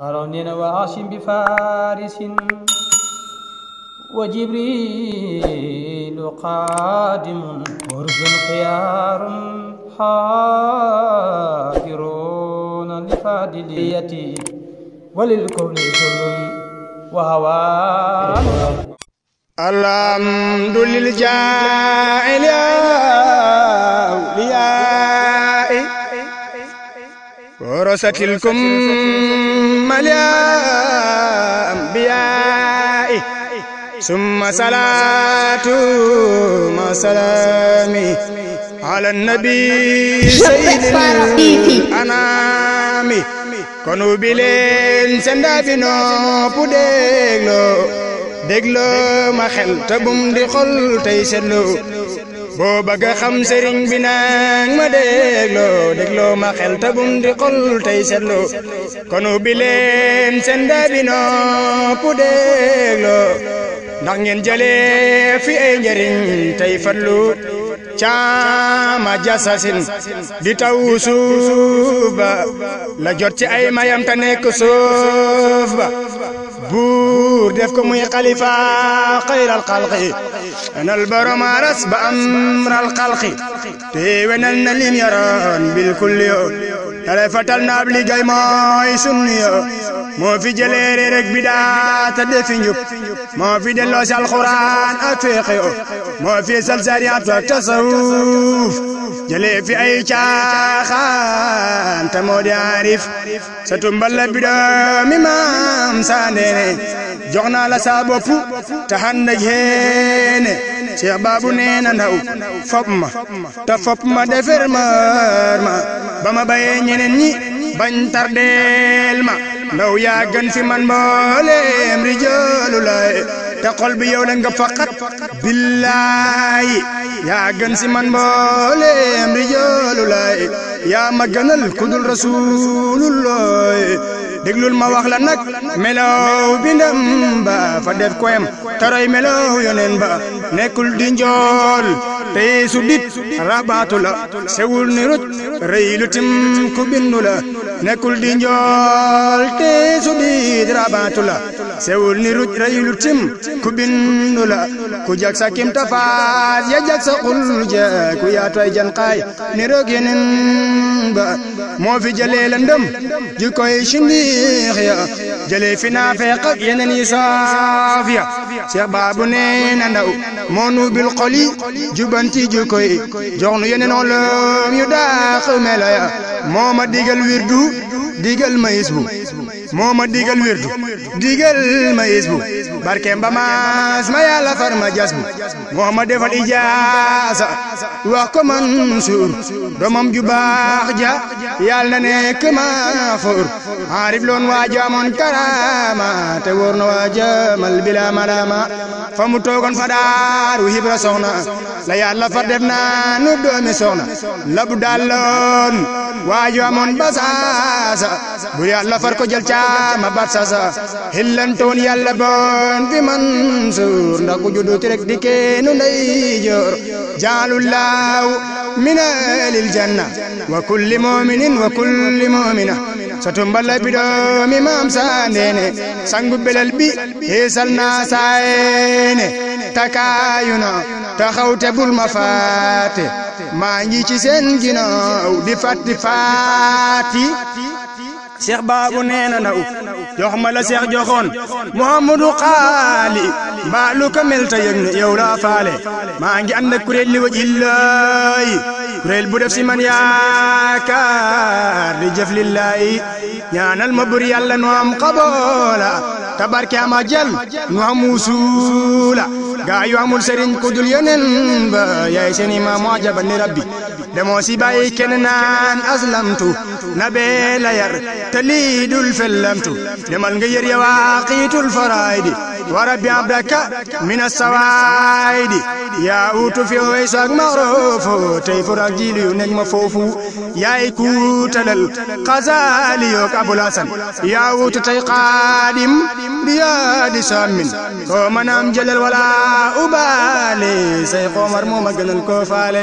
هارون وعاصم بفارس وجبريل قادم ورسل خيار حاضرون لفاضليتي وللكون كل وهوان الحمد للجاعل أولياء ورثة الكمل الأنبياء ثم صلاة مع سلامي على النبي سيد الأنام كونوا بلين سندا بنو déglo ma xel te bum di xol tey seetlu boo bëgg a xam sëriñ bi nag ma déglo ma xel te bum di xol tey seetlu kon ubbi leen seen dabi nopp déglo ndax ngeen jëlee fi ay njëriñ tey fatlu caama jasasin di taw suuf ba la jot ci ay mayam te nekk suuf ba buur def ko muy xalifa xayral xalqi enal borom aras ba amral xalqi te wenal na lim yaroon bil kulli yo dara fatal na ab liggéey mooy sunni yo moo fi jëlee rek bidaa te defi njub moo fi delloo si alxuraan ak fiqh yo moo fi sal sariyaat ak tasawuf jëlee fi ay caaxaan te moo di arif sa tumbal la bidoo mi maam saa ndeene jox naa la sa bopp te ànd ak yéene Cheikh Babou nee na ndaw fop ma te fop ma defer ma ba ma bayee ñeneen ñi bañ tardeel ma ndaw yaa gën fi man mbooleem rijaalu laay te xol bi yow la nga faqat billaahi yaa gën si man mbooleem rijaalu laay yaa ma gënal ku dul rasuulullaay déglul ma wax la nag melow bindam ba fa def koyam taroy melow yonen ba nekkul di njool te su dit rabaatu la sewul ni ruj rëy lu tim ku bindu la nekkul di njool te su dit rabaatu la sewul ni ruj rëy lu tim ku bindu la ku jag sa kim tafaat ya jag sa xul ja ku yaatoy janqaay ni roog yenen ba moo fi jëlee la ndëm ji koy sindi jëlee fi naafeq ak yeneen yi saaf ya Cheikh Babou nee na ndaw moo nu bil xol yi jubanti ju koy jox nu yeneen oloom yu daax melo ya moo ma digal wirdu digal ma isbu moo ma digal wirdu digal ma isbu barkeem ba maas ma yàlla far ma jasbu moo ma defal ijaasa wax ko Mansuur doomam ju baax ja yàlla na nekk Maaxuur aarif loon waaja amoon karaama te wóor na waaja mal bila malama fa mu toogoon fa daaru Hibra soxna la yàlla far def naa nu doomi soxna labu dalloon waaja amoon basaasa bu yàlla far ko jël caama bat sasa hillantoon yàlla bon fi Mansuur ndax ku juddu rek di keenu ndey joor jaalullahu min ahlil janna wa kulli mu'minin wa kulli mu'mina sa tumbala bi doomi maam saa ndeene sangu belal bi heesal naa saayeene takaayu na taxawte bul ma faate maa ngi ci seen ginnaaw di faati Cheikh Babou nee na ndaw jox ma la Cheikh joxoon Muhammadu xaali mbaa lu ko mel te yëg ne yow laa faale maa ngi ànd ak kuréel li waj illaahi kuréel bu def si man yaakaar di jëf lillaahi ñaanal ma bur yàlla nu am xaboola tabarke ama jël nu am wusuula gaa yu amul sëriñ ku dul yeneen ba yaay seen imaam ajaban ni rabbi demoo si bàyyi kenn naan aslamtu na bee la yar te lii dul fellamtu demal nga yër ya waaqiitul faraaydi wa rabbi abdaka mina sawaaydi yaa uutu fi way saak maroofo tey furak jiili yu nekk ma foofu yaay kuutalal xasaali yook abul hasan yaa uutu tey xaadim bi yaa di sàmmin koo manaam jëlal wala ubaale say xoomar moo ma gënal koo faale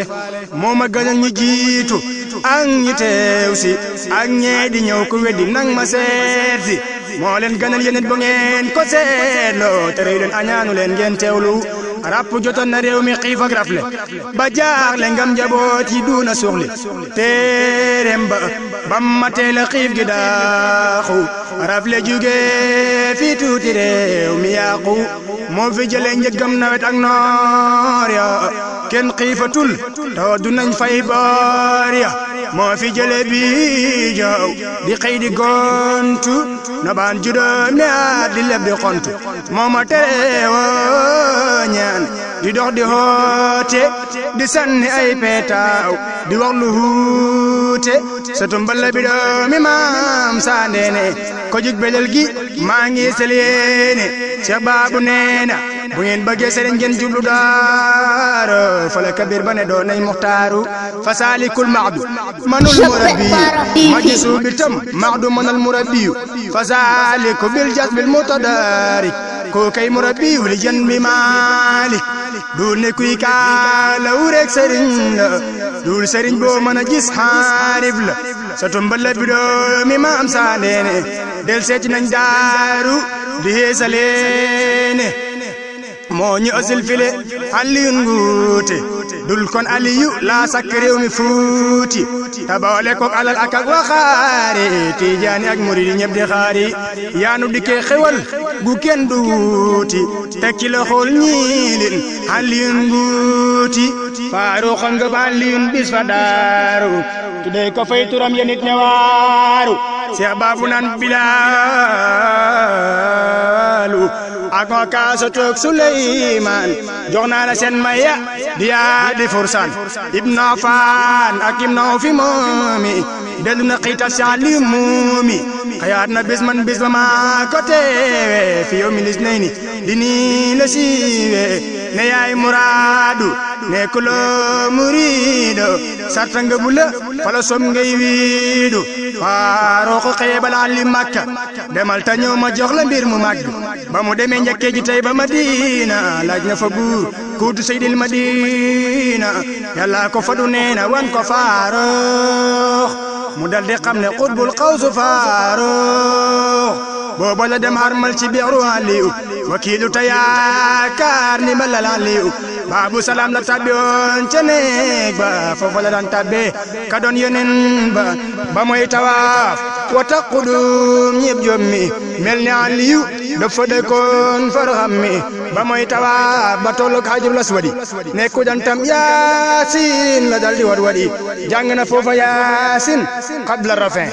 moo ma gënal ñi jiitu ak ñi teew si ak ñee di ñëw ku weddi nang ma seet si moo leen gënal yéen it bu ngeen ko seetloo tere leen añaanu leen ngeen teewlu ràpp jotoon na réew mi xiif ak rafle ba jaaxle ngam njaboot yi duuna suuxli téereem ba bam matee la xiif gi daaxu rafle juge fii tuuti réew mi yàqu moo fi jëlee njëggam nawet ak noor ya kenn xiifatul taw du nañ fay boor ya moo fi jëlee bi jow di xëy di gontu na baan juróomi at di leb di xontu moo ma terewoo ñaan di dox di hoote di sanni ay peetaaw di wax lu huute sa tumbal bi doomi maam saa ndeene ko jug belel gi maa ngi seleene Cheikh Babou neena bu ngeen bëggee sëriñ ngeen jublu daaro fala kabir ba ne doon nañ muxtaaru fasalikul maxdu manul murabbi majisu bi tam maxdu manal murabbi fasaliku bil jasbil mutadarik ko kay murabbi li jan bi malik dul ne kuy kaala wureeg sëriñ la dul sëriñ boo mën a gis xaarif la sa tumbal bi doomi maam saa ndeene del seeti nañ daaru di heesaleene moo ñu asil file Aliyun nguute dul kon Aliyu laa sakk réew mi fuuti taboole ko alal ak waxaare tijaani ak muridi ñëpp di xaari yaanu dikkee xewal gu kenn duuti tekki la xool ñiilin Aliyun nguuti faaruxan nga ba Aliyun bis fa daaru tudee ko fay turam ya nit ñewaaru Cheikh Babou naan Bilaalu ak ma kaasa toog Suleymaan jox naa la seen maya di yaa di fursan Ibn Affan ak Ibn Awfi moomi dellu na xiita saali moomi xayaat na bis man bis ba maa ko teewe fi yow milis nay ni di nii la siiwe ne yaay muraadu ne kulo murido sarta nga bula fala som ngay wiidu faaroo ko xëye balaa li Makka demal ta ñëw ma jox la mbir mu màgg ba mu demee njëkkee ji tey ba Madina laaj na fa buur kuutu Seydil Madina yàlla ko fadu neena wan ko faaroox mu dal di xam ne xutbul xawsu faaroox booba la dem harmal ci biiru Aliyu wakiilu ta yaakaar ni ma la Aliyu Babou Salam la tabbiyoon ca néeg ba foofa la daan tabbee ka doon yónneen ba mooy tawaaf wa taqudum ñëpp jommi mel ni Aliyu dafa dëkkoon farxam mi ba mooy tawaaf ba tolloog Hajarul Aswadi nekku dan tam Yaasin la dal di wadi jàng na foofa Yaasin qabla rafin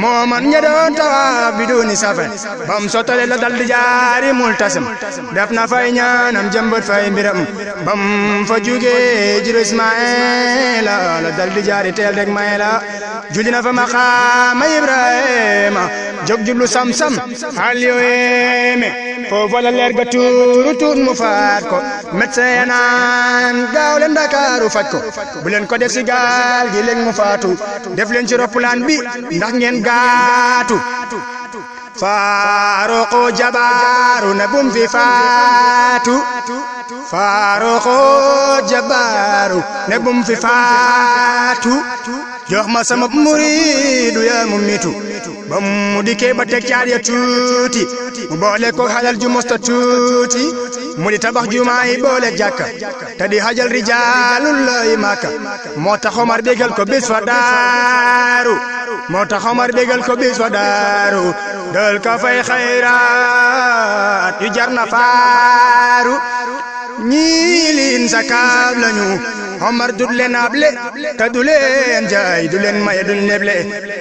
moo man ña doon tawaaf bi dooni safin bam sotale la dal di jaari multasim def na fay ñaanam jëmbat fay mbiram bam fa jugee jiru Ismaila la dal di jaari teel rek Mayla julli na fa maqaama Ibrahima jóg jublu sam-sam xaal yooyeme foofa la leer ga tuur mu faat ko médecin ya naan gaaw leen Ndakaaru faj ko bu leen ko def si gaal gi leen mu faatu def leen ci roppalaan bi ndax ngeen gaatu Faaruqu jabaaru ne bum fi faatu Faaruqu jabaaru ne bum fi faatu jox ma sama muriidu yaa mu mitu ba mu dikkee ba teg caar ya tuuti mu boole ko xalal ju mosta tuuti mu di tabax jumaa yi boole jàkka te di xajal rijaalullahi Makka moo tax Omar bégal ko bis fa daaru moo tax Omar bégal ko bis fa daaru dal ka fay xayraat yu jar na faaru ñii liin sa kaab lañu Omar du leen able te du leen jaay du leen maye du leen leble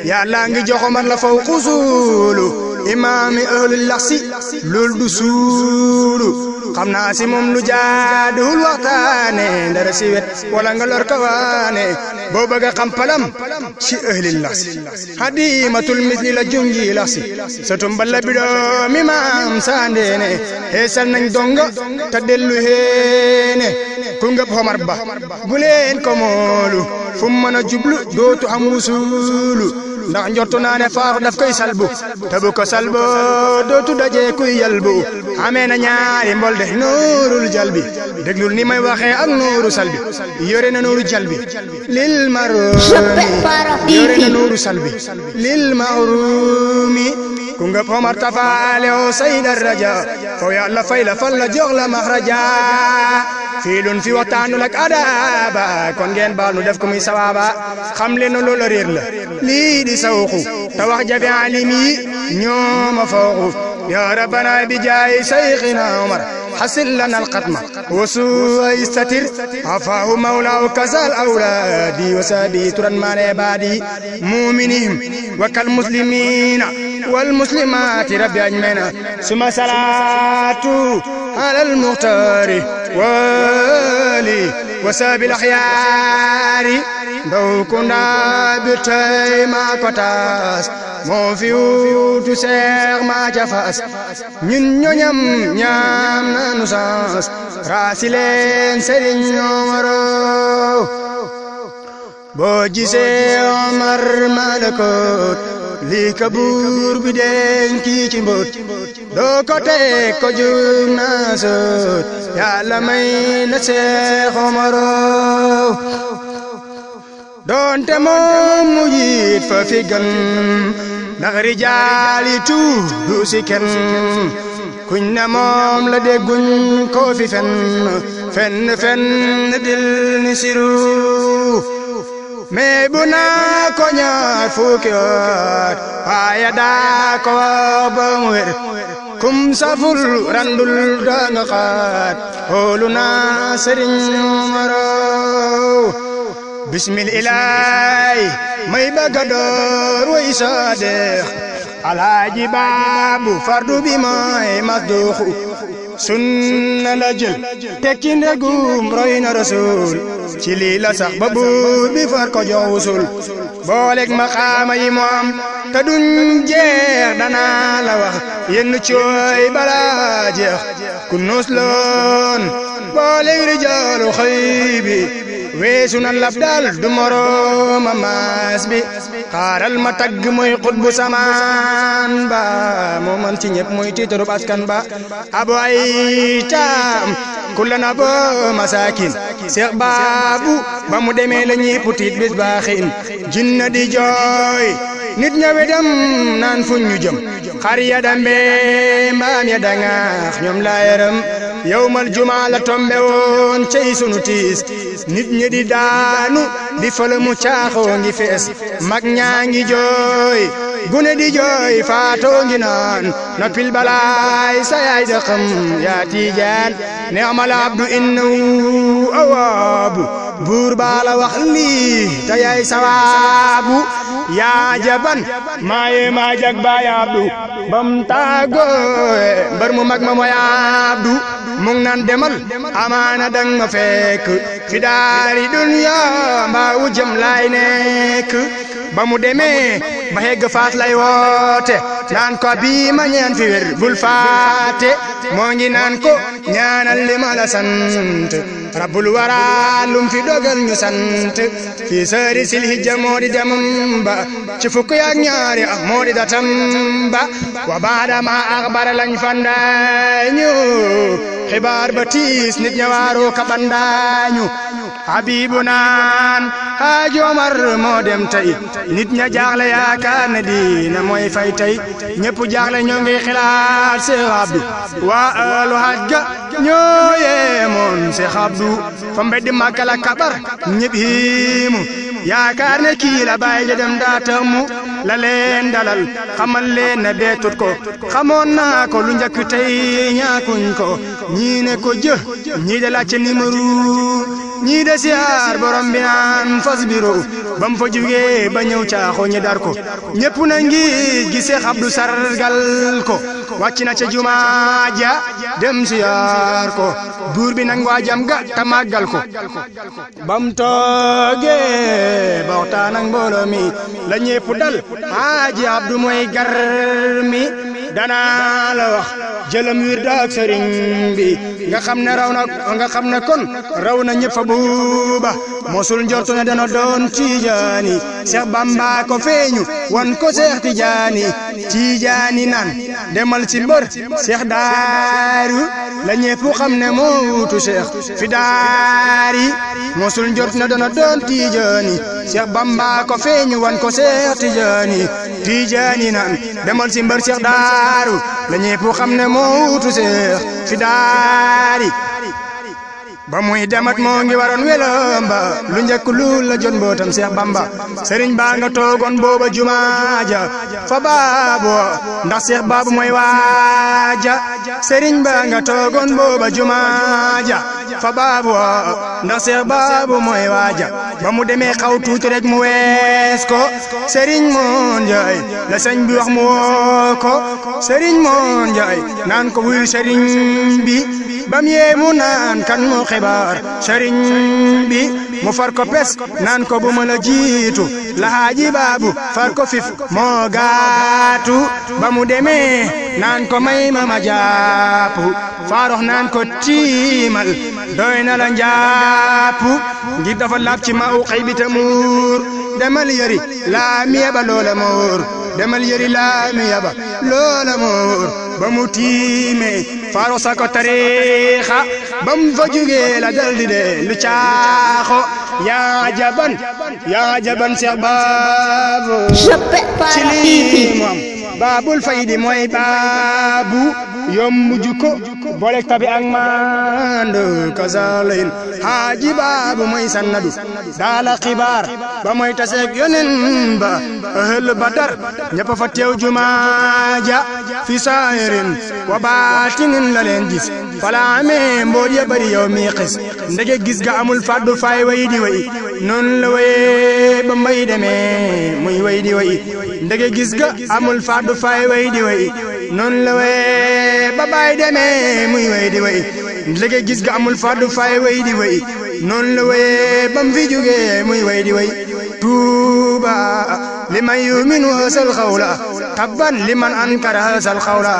Yàlla ngi jox Omar la faw xusuulu imaami ahlul laxsi lool du suulu xam naa si moom lu jaaduwul waxtaane ndara si wet wala nga lor ka waane boo bëgg a xam palam ci ahlil laxsi hadimatul misli la jungi laxsi sa tumbal bi doomi maam saa ndeene heesal nañ donga te dellu heene ku ngëp Omar ba bu leen ko moolu fu mu mën a jublu dootu am wusulu ndax njortu naa ne faax daf koy salbu te bu ko salbo dootu daje kuy yalbu amee na ñaari mbol de nuurul jalbi déglul ni may waxee ak nuuru salbi yore na nuuru jalbi lil marumi yore na nuuru salbi lil marumi ku nga pomar tafaale o say daraja faw yàlla fay la fal la jox la maxraja fii lun fi waxtaanu lak adaba kon ngeen baal nu def ko muy sawaaba xam leen loola réer la lii di sawxu te wax jafe alim yi ñooma fawxu ya rabbana bi jaay sayxina Umar حسن لنا القتمة وسوء يستتر عفاه مولاه كسال أولادي وسابي ترى ما لعبادي مؤمنين وكالمسلمين والمسلمات ربي أجمعين ثم صلاة على المختار والي وسابي الأخيار دو كنا بتاي ما كتاس moo fi wuutu Seex ma jafaas ñun ñoñam ñaam nanu saas raasi leen Sëriñ Omaro boo gisee Omar Malakot lii ka buur bi denki ci mbóot doo ko teg ko jug naa soot Yàlla may na Seex Omaro doonte moom mu jiit fa fi gën ndax rijaali tuudu si kenn kuñ ne moom la dégguñ ko fi fenn dil ni siru mais bu naa ko ñaar fukki at waaye daa ko ba mu wér kum saful randul da nga xaat xoolu naa Sëriñ Omaro bismillahi may bëgga door way sadeex alaaji baabu fardu bi may masduuxu sunna la jël tekki ndegum roy na rasul ci lii la sax ba buur bi far ko jox wusul booleeg maqaama yi mu am te duñ jeex danaa la wax yenn cooy balaa jeex ku nuus loon booleeg rijaalu xëy bi weesu na laf daal du morooma maas bi xaaral ma tagg mooy xutbu samaan ba moo man ci ñëpp mooy tiitarub askan ba abo ay taam kulla na bo masakin Seex Baabu ba mu demee la ñépp tiit bis baaxin jinna di jooy nit ñawe dem naan fuñ ñu jëm xar ya dambe mbaam ya dangaax ñoom laa yaram yawmal jumaa la tombe woon cey sunu tiis nit ñi di daanu di fële mu caaxoo ngi fees mag ñaa ngi jooy gune di jooy faatoo ngi naan noppil balaay sa yaay da xam yaa tiijaan ne'mal abdu innahu awaabu buur baa la wax lii te yaay sawaabu yaa jaban maaye maa jag baay abdu bam tàggoo mbar mu mag ma mooy abdu mu ngi naan demal amaana dang ma fekk fi daari dunya mbaa wu jëm laay nekk ba mu demee ba hegg faas lay woote naan ko bii ma ñaan fi wér bul faate moo ngi naan ko ñaanal li ma la sant rabbul wara lum fi dogal ñu sant fii sëri sil hijja moo di demam ba ci fukk ak ñaari ak moo di datam ba wa baada ma axbara lañ fandaañu xibaar ba tiis nit ña waaroo ka bandaañu habibu naan Haaji Omar moo dem tey nit ña jaaxle yaakaar ne diina mooy fay tey ñëpp jaaxle ñoo ngi xilaat Seex Abdu waa alu hajja ñoo yeemoon Seex Abdu fa mbeddi Makka la kabar ñëpp hiimu yaakaar ne kii la bàyyi ja dem daa tëmmu la leen dalal xamal leen ne beetut ko xamoon naa ko lu njëkk tey ñaakuñ ko ñii ne ko jë ñii de laajte numéro ñii de siyaar borom bi naan fas biro bam fa jugee ba ñëw caaxoo ñi dar ko ñëpp na ngi gisee Abdu sargal ko wàcc na ca jumaa ja dem siyaar ko buur bi nang waajam ga ta màggal ko bam toogee ba waxtaan ak mbooloo mi la ñépp dal Haaji Abdu mooy gar mi danaa la wax jëlam wirda ak sëriñ bi nga xam ne kon raw na ñëpp fa buuba mosul njortu ne dana doon tijaani Seex Bamba ko feeñu wan ko Seex tijaani nan demal ci mbër Seex daaru la ñépp xam ne moo wutu Seex fi daari mosul njortu ne dana doon tijaani Seex Bamba ko feeñu wan ko Seex tijaani tijaani naan demal si mbër Seex Daaru la ñépp xam ne moo wutu Seex fi daari ba muy demat moo ngi waroon welam ba lu njëkk lu la jot mbootam Seex Bamba sëriñ baa nga toogoon booba jumaaja fa baabu ndax Seex Baabu mooy waaja sëriñ baa nga toogoon booba jumaaja fa baabu ndax Seex Baabu mooy waaja ba mu demee xaw tuuti rek mu wees ko sëriñ Moon Njaay la sëñ bi wax mu woo ko sëriñ Moon Njaay naan ko wuyul sëriñ bi bam yeemu naan kan mu xibaar sëriñ bi mu far ko pes naan ko bu ma la jiitu Alaaji Baabu far ko fif moo gaatu ba mu demee naan ko may ma jàpp faarox naan ko tiimal doy na la njàpp ngir dafa laab ci ma u xëy bi te muur demal yëri laa mi yaba loola muur demal yëri laa mi yaba loola muur ba mu tiimee faarox sa ko tariixa ba mu fa jugee la daldi de lu caaxo yaa jaban Seex Baabu ci lii moom Baabul Faydi mooy baabu yombu jukko boolek tabi ak maandu kazalayin Haaji Baabu mooy sannadu daala xibaar ba mooy taseeg yonen ba ahlu Badar ñëpp fa teew jumaaja fi saahirin wa baatinin la leen gis fala amee mboot ya bari yow mi xis ndege gis ga amul faddu fay way di way noonu la way ba mbay demee muy way di way ndege gis ga amul faddu fay way di way noonu la way ba bay demee muy way di way ndege gis ga amul faddu fay way di way noonu la way bam fi jógee muy way di way tuuba liman yu'minu hasal xawla tabban liman ankara hasal xawla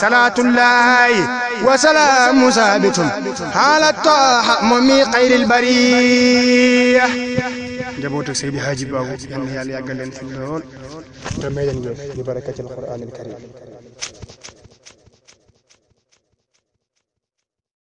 salaatullahi wa salaamu saabitun haala taaha moom mi xayril bariya njabootu Seydi Haaji Baabu yal na Yàlla yàggal leen fi lool te may leen bi barakatil Qur'aanil Kariim